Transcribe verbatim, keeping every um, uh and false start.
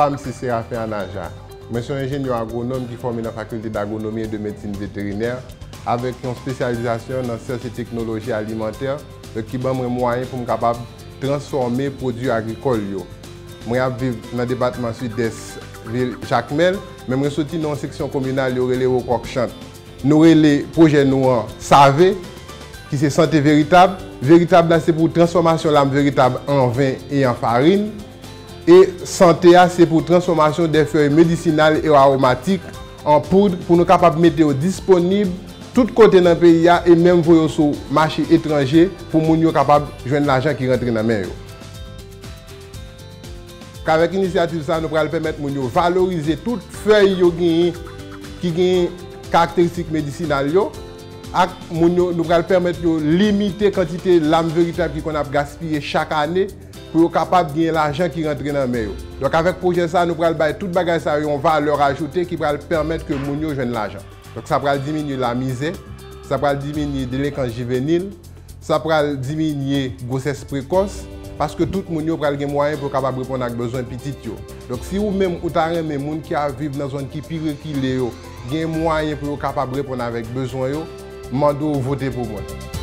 Pa m se Séraphin Anaja. Mwen se yon enjenyè agwonòm ki fòme nan Faculté d'Agronomie et de Médecine Vétérinaire avèk yon espesyalizasyon nan syans e teknoloji alimantè, ki ban mwen mwayen pou m kapab transfòme pwodui agrikòl yo. Mwen ap viv nan depatman Sidès, vil Jakmèl, men mwen soti nan yon seksyon kominal yo rele Wokòkchant. Nou rele pwojè nou an Save, ki se Sante Veritab. Veritab la se pou transfòmasyon lam veritab an ven e an farin. E Sante a se pou transfòmasyon de fèy medisinal e aromatik an poud pou nou kapab mete yo disponib tout kote nan peyi a e menm voye yo sou mache etranje pou moun yo kapab jwenn lajan ki rantre nan men yo. Avèk inisyativ sa, nou pral pèmèt moun yo valorize tout fèy yo genyen ki gen karakteristik medisinal yo, ak moun yo, nou pral pèmèt yo limite kantite lam veritab ki konn ap gaspiye chak ane pou yo kapab gen lajan ki rantre nan men yo. Donk, avèk pwojè sa, nou pral bay tout bagay sa yo yon valè ajoute ki pral pèmèt ke moun yo jwenn lajan. Donk, sa pral diminye lamizè, sa pral diminye delenkwans jivenil, sa pral diminye gwosès prekòs, paske tout moun yo pral gen mwayen pou yo kapab reponn ak bezwen pitit yo. Donk, si ou menm ou ta renmen moun ki ap viv nan zòn ki pi rekile yo gen mwayen pou yo kapab reponn avèk bezwen yo, m mande w vote pou mwen.